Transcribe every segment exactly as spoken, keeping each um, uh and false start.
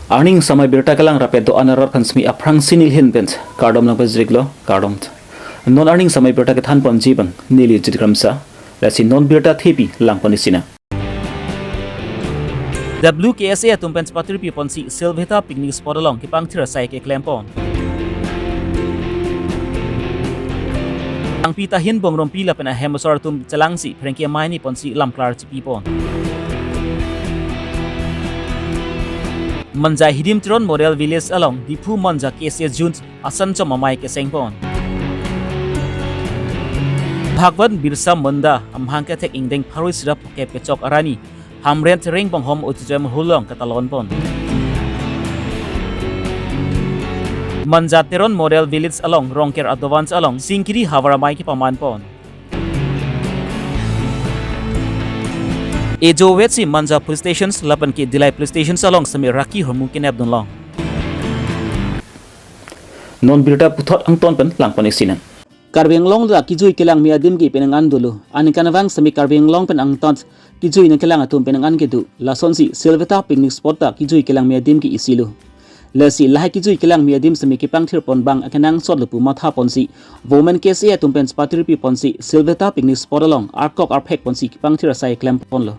Arni ingsamai birta kelang rapet do-an arat aphan semi aphrangsi neli ahin pen kardom nangpajirlo, kardom. Non arni ingsamai birta kethan ponji abang neli Jit Kramsa, lasi non birta thepi lang pon isi nang. W K S A atum pen chepatirpi ponsi Silveta picnic spot along kepangthir asai keklem pon. Angpi Tahin Bongrompi lapen ahem asor atum chelangsi pherangke amei ni ponsi lamklar chipi pon. Manja Hidim Teron Model Village along Diphu Manja K C S Jun asan chom amei keseng pon. Bhagwan Birsa Munda amahang kethek ingdeng pharo isi ra phokep kechok arni Hamren Tereng Bonghom Auditorium Hall along ketalon pon. Manja Teron Model Village along Rongker adovans along Singkiri havar amei kepaman pon. Ejo vetsi Manja Police Stations lapen ke Dillai Police Stations along semi raki hormu kenep dunlong. Non birta puthot angton pen lang pon isi nang. Karbi Anglong dak kejui kelang me adim ke penang an dolo. Aningkanvang semi Karbi Anglong pen angton kejui nangkelang atum penang an kedo. Lasonsi Silveta picnic spot ta kejui kelang me adim ke isi lo. Lasi lahai kejui kelang me adim semi kepangthir pon abang akenangsot lo pu matha ponsi Women K C A atum pen chepatirpi ponsi Silveta picnic spot along arkok arphek ponsi kepangthir asai klem ponlo.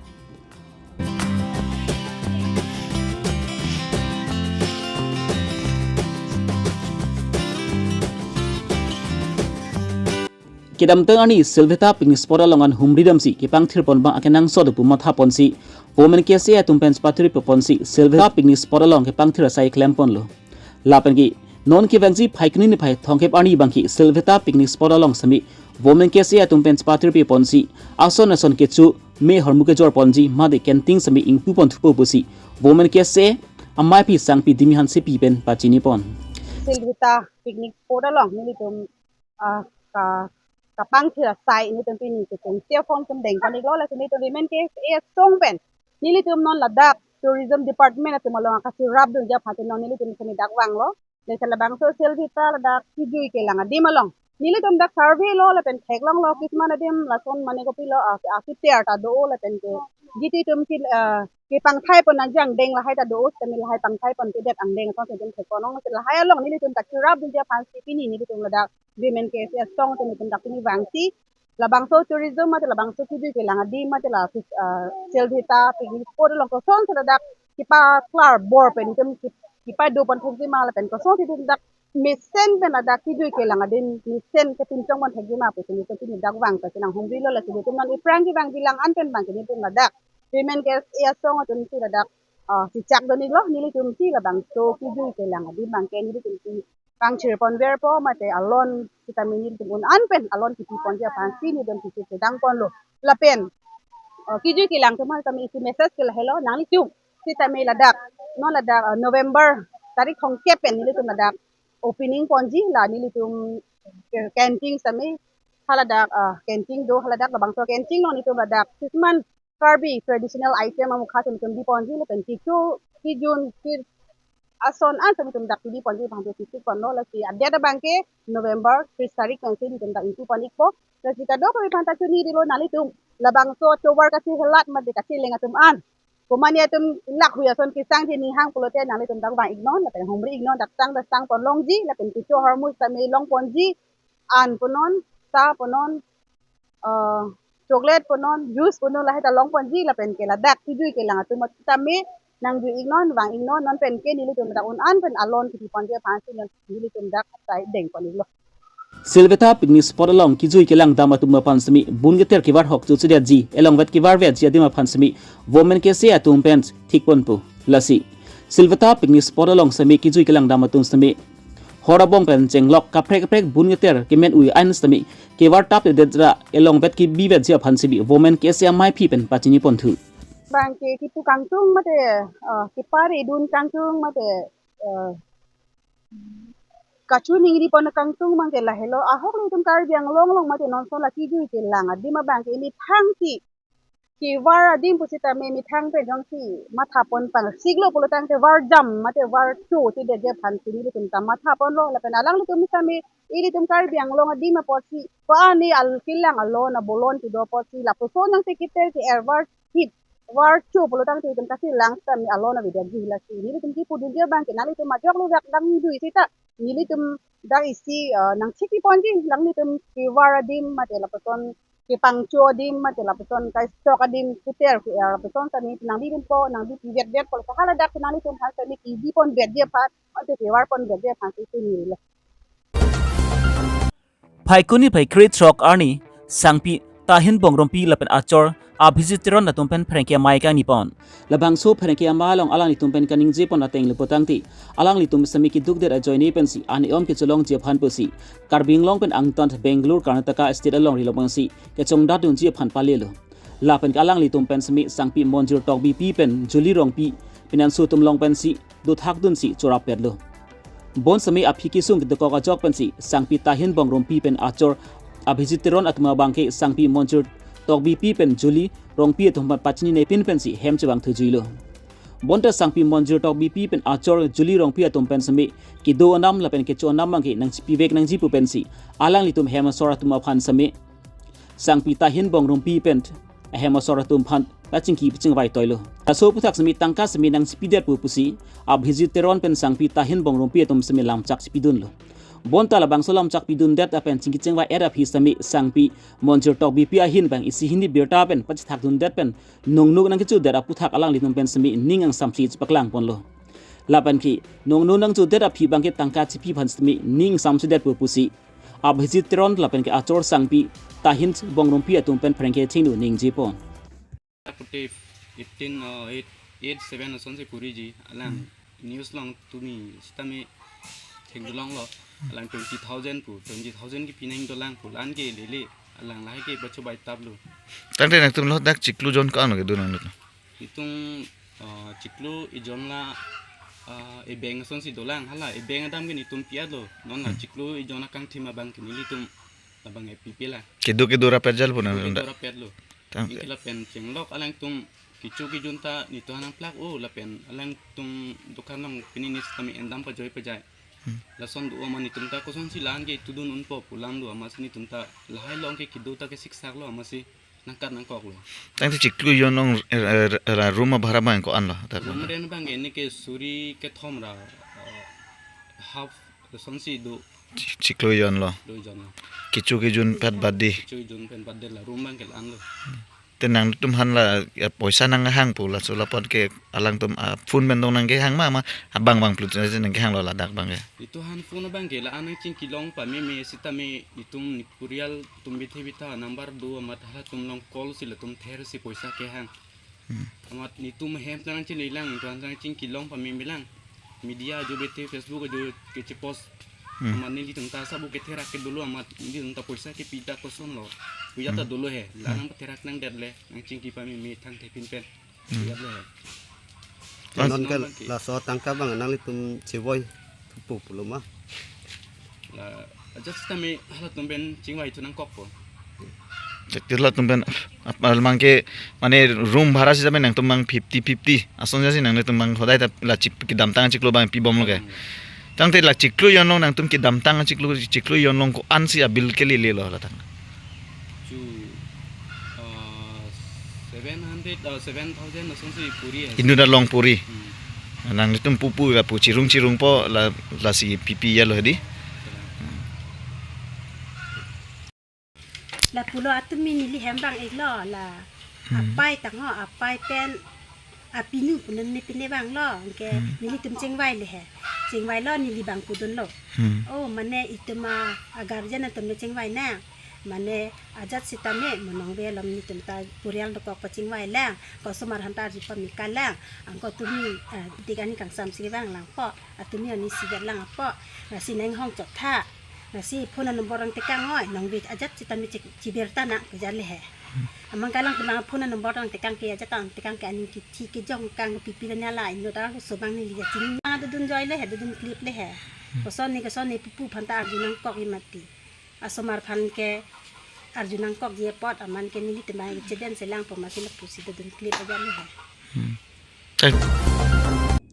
Kedamtang arni Silveta picnic spot along an humri damsi kepangthir pon abang akenangsot lo pu matha ponsi Women K C A atum pen chepatirpi ponsi Silveta picnic spot along kepangthir asai klem ponlo. Lapen ke non kevangji Phaikuni niphai thomkep arni abang ke Silveta picnic spot along semi Women K C A atum pen chepatirpi ponsi ason ason kecho me hormu kejor ponji mate canteen semi ingpu pon thupo pusi Women K C A amei aphi Sangpi Dimi Hansepi pen pachini pon. Silveta picnic spot along nelitum, ah, ka, kapangthir asai nelitum pini kecheng sia form tum deng pon iklo, lasi nelitum Women K C A asong pen nelitum non ladak tourism department atum along akachirap dunji aphan non nelitum semi dak vanglo. Lasi labangso Silveta ladak kejui kelang adim along nelitum dak survey lo lapen theklonglo, kisman adim lason mane kopilo, ah, ah, keter ta do lapen ke jiti atum ke, ah, kepangthai pon nangji angdeng lahai ta do, semi lahai pangthai pon kedet angdeng ason si adim thek pon ong, lahai along nelitum kachirap dunji aphansi pini nelitum ladak Women K C A asong atum nelitum dak pini vangsi labangso tourism mate labangso kejui kelang adim mate la, ah, Silveta picnic spot along kosonsi ladak kepaklar bor pen itum ki-, kepado pon thekji ma lapen kosonsi itum dak mesen pen ladak kejui kelang adim mesen kepinchong pon thekji ma pusi nelitum pini dak vang ta chenang humrilo, lasi nelitum non iphrang kevang bilang an pen abang ke nelitum ladak Women K C A asong atum si ladak, ah, chechak dun iklo, nelitum si labangso kejui kelang adim abang ke nelitum si pangthir pon verpo mate alon sitame nelitum un an pen alon kepi ponji aphansi nelitum si chedang ponlo. Lapen, ah, kejui kelang atum aphan sitame isi message ke lahelo, nanglitum sitame ladak, non ladak, ah, November tarik thomkep pen nelitum ladak opening ponji, la nelitum, eh, canteen sitame haladak, ah, canteen do, haladak labangso canteen along nelitum ladak kisman Karbi traditional item amukha sitame nelitum bi ponji lapen kecho, kejun, ke ason an sitame nelitum dak bi ponji aphan si pisi ponlo, lasi adet abang ke November tris tarik pensi nelitum dak ingpu pon ikpo. Lasi kadokave aphan ta chonidilo, nanglitum labangso tovar kachehelat mate kacheleng atum an, komatne atum lakhui ason kesangji ning hang pulote nanglitum dak vang iknon lapen humri iknon, dak tang dak tang pon longji lapen kecho hormu sitame long ponji, an punon, sa punon, ah, chocolate punon, juice punon, lahai ta long ponji lapen ke ladak kejui kelang atum sitame nangjui iknon, vang iknon, non pen ke nelitum dak un an pen alon kepi ponji aphansi non nelitum dak asai deng pon iklo. Silveta picnic spot along kejui kelang dam atum aphan sitame bun keter kevar hok chuchedetji, elongvet kevar vetji adim aphan sitame Women K C A atum pen thik ponpo. Lasi Silveta picnic spot along sitame kejui kelang dam atum sitame hor abong pen chenglok kaprek kaprek bun keter kemen ui an sitame kevar tapledet ra elongvet kebi vetji aphan sitame Women K C A amei aphi pen pachini ponthu. Abang ke kipu kangtung mate, ah, kepare dun kangtung mate, ah, kachiningri pon kangtung abang ke lahelo, ahok nelitum Karbi Anglong along mate non son la kejui kelang adim abang ke methang si kevar adim pusitame methang pen jongsi matha pon pangsiklo pulotangte var jam mate var cho chedetji aphansi nelitum ta matha ponlo, lapen alanglitum sitame ilitum Karbi Anglong adim apotsi pa ani al kelang alon abolon kedo apotsi lapuson nangte keter ke-er var hip Tovar cho pulo tangte itum kasilang sitame alon avedetji, lasi nelitum kipudunji abang ke nanglitum ajok le jak dang dui sita nelitum dak isi, eh, nangchekponji, nanglitum tovar adim mate lapuson kepangcho adim mate lapuson kaistok adim kuter ke, eh, lapuson sitame nangdidunpo, nangdipivetvetpo, lasi haladak nanglitum aphan sitame kidiponvetji aphan, ante tovar ponvetji aphan si neli. Phaikuni phaikre throk arni, sangpi Tahin Bongrumpi lapen achor Abhijit Teron atum pen pherangke amei kangnipon. Labangso pherangke amei along alanglitum pen kaningjepon ateng le pulotangte, alanglitum sitame kedukdet ajoine pensi an-e-om kecholongji aphan pusi Karbi Anglong pen angtan Bangalore, Karnataka state alongri lo pensi kechongdatdunji aphan palelo. Lapen ke alanglitum pen sitame sangpi Monjir Tokbipi pen Julie Rongpi penanso atum along pensi dothakdunsi chorapetlo. Bonsitame aphi kesung kedokok ajok pensi sangpi Tahin Bongrumpi pen achor Abhijit Teron atum abangke sangpi Monjir Tokbipi pen Julie Rongpi atum aphan pachinine pin pensi hem chevang thujuilo. Bonta sangpi Monjir Tokbipi pen achor Julie Rongpi atum pen sitame kedo anam lapen kecho anam abangke nangchipivek nangji pu pensi alanglitum hem asor atum aphan sitame sangpi Tahin Bongrumpi pen ahem asor atum aphan pachingki pachingvai toilo. Laso aphuthak sitame tangka sitame nangchipidet pu pusi Abhijit Teron pen sangpi Tahin Bongrumpi atum sitame lamchak chipidunlo. Bonta labangso lamchak pidundet lapen chingki chingvai-et aphi sitame sangpi Monjir Tokbipi ahin abang isi hini birta pen pachethakdundet pen nongnuk nangkechodet aphuthak alanglitum pen sitame ning angsamsi chepaklangponlo. Lapen ke nongnuk nangchodet aphi abangke tangka chipi aphan sitame ning angsamsidet pu pusi Abhijit Teron lapen ke achor sangpi Tahin Bongrumpi atum pen pherangke chingnu ningjepon. Pute eighteen, uh, eight, eight seven asonsi puriji alang. Hmm. News along tumi sitame thengdolonglo. Alang twenty thousand pu, twenty thousand kipi nangdolang pu, la-an ke lele, alang lahai ke bacho baitaplo. Tangte nangtum lo dak chiklo jon ko-an lo kedun nangtum? Itum, uh, chiklo ejon la, uh, ebeng asonsi dolang, hala ebeng adam ke netum pi-etlo. Non la, hmm, chiklo ejon akangthim abang ke nelitum labang epipe la. Kedo kedo rapet jal puna. Kedo kedo rapetlo. Tang. Anke lapen chenglok alangtum kecho kejun ta netum aphan nangplak-o, lapen alangtum dukan along pini ne sitame endam pajoi pajai. Hmm. Lason do amat netum ta kosonsi la-an ke tudun unpo pu alam do, amatsi netum ta lahai along ke kedo ta kesiksak lo, amatsi nangkat nangkoklo. Tangte chiklo ejon along, eh, eh, eh, room abhara abang ko-an lo? Room rent abang ke ne ke suri kethom ra, eh, half lasonsi do. Chi-, chiklo ejon lo. Chiklo ejon lo. Kecho kejun pen bade. Kecho kejun pen bade la room abang ke la-an lo. Te nangtum aphan la, ya, poisa nanghang pu laso lapu-an ke alangtum, ah, phone pen dong nangkehang ma, ma abang bang plut nangkehanglo ladak abang ke? Netum aphan phone abang ke la-an nangchingkilong pameme sitame netum nepurial atum bithe bitha number do amat halatum along call si latum thersi poisa kehang. Hmm. Amat netum hem ta nangchelelang, netum aphan nangchingkilong pameme lang. Media ajo bithe, Facebook ajo kechepost. Hmm. Amat nelitum ta sabo ketherak ke dolo amat nelitum ta poisa kepi ta kosonlo. Puya ta, hmm, dolo he. La, hmm, nangpatherak nangdet le, nangchingki pameme thangthepin pen. Hmm. Puya le he. Te non ke laso tangka abang nanglitum chevoi thupo pulo ma? La, ajat sitame halatum pen chingvai thu nangkokpo. Te halatum pen, ap-, abangke, mane room bhara sitame nangtum abang fifty fifty ason jasi nangtum abang hodai ta la chik kedamtang chiklo abang pibomlo ke. Hmm. Tangte la chiklo ejon along nangtum kedamtang chiklo, chiklo ejon along ko-ansi abill kelelelo hala tang? Chu, ah, seven hundred, ah, seven thousand asonsi puri he. Inut along puri. Hmm. Nangtum pupu lapu chirung chirungpo la, lasi pipe-etlo hedi. Lapulo atumi neli hem abang iklo la. Hmm. Apai tangho, apai pen apinu pu ne pine abang lo, anke, hmm, nelitum chingvai le he. Chingvailo neli abang pudunlo. Hmm. Oh, mane itum a, a guardian atum le chingvai nang. Mane ajat sitame monong ve lom netum ta purial dokok pachingvai lang. Kosomar aphan ta arju pameka lang. Anke tumi, ah, dik ani kangsamsi vang langpo. Atumi ani sivet lang apot. Lasi nanghong chot tha. Lasi phone number nangtekang oi, nangve ajat sitame chik chibirta nang pu jale he. Amang kalang temang phone number nangtekang ke ajat nangtekang ke aning kithi kejong kang pipi dan yala inut arloso abang neli jachini. Nang dodun joile he, dodun klip le he. Koson ne koson ne pupu aphan ta arju nangkok imati. Asomar aphan ke arju nangkokji apot aman ke neli temang cheden selangpo amatsi lapusi dodun klip ajale he. Hmm.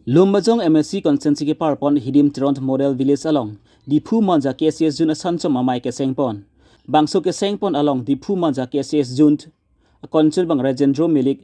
Lumbajong M A C constituency keparpon Hidim Teron Model Village along Diphu Manja K C S Zone asanchom amei kesengpon. Bangso kesengpon along Diphu Manja K C S Zone akonchun abang Rajendro Milik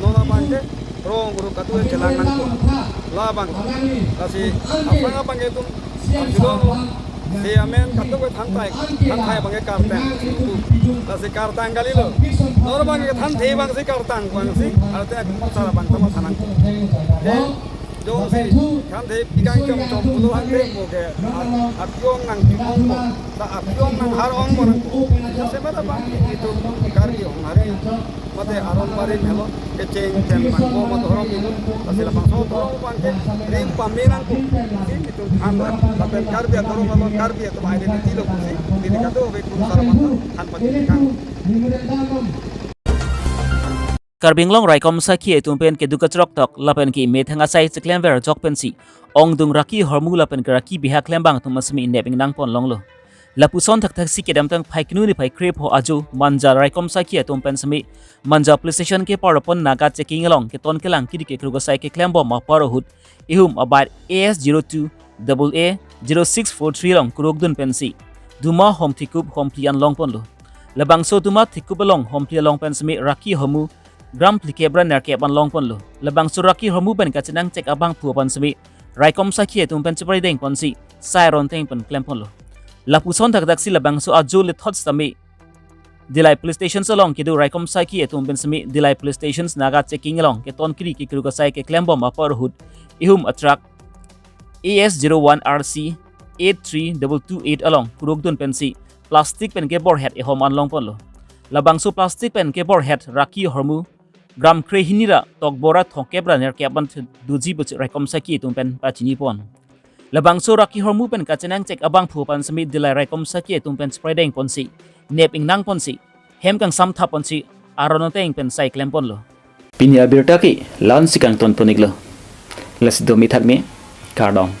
Non abang ke rong guru katu chelang nangpo. Labang. Lasi aphrang abang ke itum apilon lo. Si amen katu ke thanthai, thanthai abang ke kartang. Lasi kartang kalilo. Non abang ke thanthai abang si kartang abang si. Arte aku sar abang tama thanang. Ke jongsi thanthai pikang chom chom pulo hante mo ke. Apiong nangpi-ongpo. Ta apiong nanghar-ongpo nangpo. Jasemet abang itum Karbi Honghari mate aron barim helo kecheng chen nangpo ma dhorom itum. Lasi labangso dhorom abang ke ring pame nangpo. Si itum than lapen Karbi adhorom along Karbi atum identity lo pusi. Neli katu ave kurusar abang than pati kang. Karbi Anglong raikom sakhi atum pen keduk kachrok tok lapen ke methang asai cheklemver jok pensi ongdung raki hormu lapen ke raki bihak klembang atum asemi nep ingnang pon longlo. Lapuson thakthak si kedamtang phaiknu ni phaikre pho ajo Manja raikom sakhi atum pen semi Manja police station ke parapon naga checking along keton kelang kiri kekruk asai keklembom apar ahut ihum abai A S zero two double A zero six four three along kurukdun pensi duma hom thikup hom phli an longponlo. Labangso duma thikup along hom phli along pen semi raki hormu gram phlikep ra nerkep an longponlo. Labangso raki hormu pen kachenang chek abangphu aphan semi raikom sakhi atum pen cheprai deng ponsi sai aron teng pen klemponlo. Lapuson thakthak si labangso ajo lethot sitame Dillai police station along kedo raikom sakhi atum pen semi Dillai police station naga checking along keton kiri kekruk asai keklembom apar ahut ihum atruck A S zero one R C eight three double two eight along kurukdun pensi plastic pen keborhet ihom an longponlo. Labangso plastic pen keborhet raki hormu gram krehini ra tokbo ra thongkep ra nerkep an doji pusi raikom sakhi atum pen pachini pon. Labangso raki hormu pen kachenang chek abangphu aphan semi Dillai raikom sakhi atum pen cheprai deng ponsi nep ingnang ponsi hem kangsam thap ponsi aron ateng pen sai klemponlo. Pini abirta ke la-ansi kangton pon-iklo. Lasi domi thakmi, kardom.